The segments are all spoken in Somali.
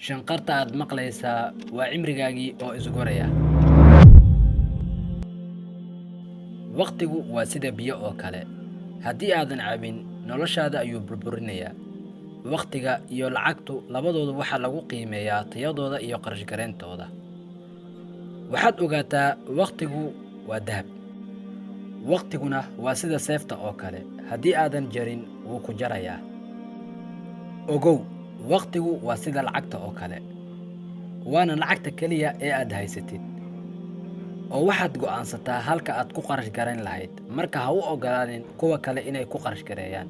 Shanqarta aad maqlaysaa waa cimrigaagii oo isgoraya. Waqtigu waa sida biyo oo kale. Haddii aadan cabin, noloshaada ayuu burburinayaa. Waqtiga iyo lacagtu labadooda waxaa lagu qiimeeyaa tayadooda iyo qarashgareyntooda. Waxaad ogaataa waqtigu waa dahab. Waqtiguna waa sida seefta oo kale. Haddii aadan jarin, wuu ku jarayaa. Ogow, waqtigu waa sida lacagta oo kale. Waana lacagta keliya ee aad haysatid. Oo waxaad go'aansataa halka aad ku qarash garayn lahayd. Marka ha u ogolaanin kuwa kale inay ku qarash gareeyaan.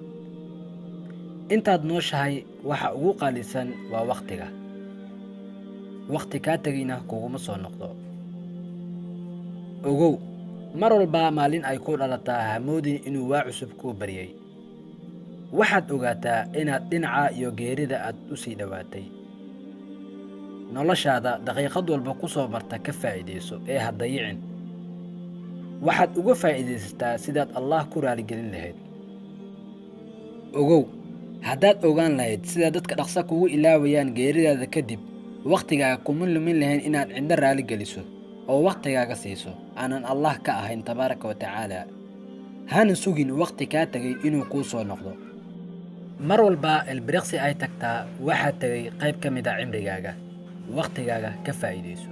Intaad nooshahay, waxa ugu qaalisan waa waqtiga. Waqti kaa tegayna kuguma soo noqdo. Ogow, mar walba maalin ay ku dhalataa ha moodin inuu waa cusub kuu baryay. Waxaad ogaataa inaad dhinaca iyo geerida aad u sii dhowaatay. Noloshaada daqiiqad walba ku soo marta ka faa'iidayso ee ha dayicin. Waxaad uga faa'iidaysataa sidaad Allah ku raaligelin lahayd. Ogow, haddaad ogaan lahayd sida dadka dhaqso kugu ilaawayaan geeridaada kadib, waqtigaaga kuma lumin lahayn inaad cidna raali geliso oo waqtigaaga siiso aanan Allah ka ahayn tabaaraka wa tacaala. Hana sugin waqti kaa tegay inuu kuu soo noqdo. Mar walba ilbiriqsi ay tagtaa, waxaa tegay qayb ka mid ah cimrigaaga. Waqtigaaga ka faa'iidayso.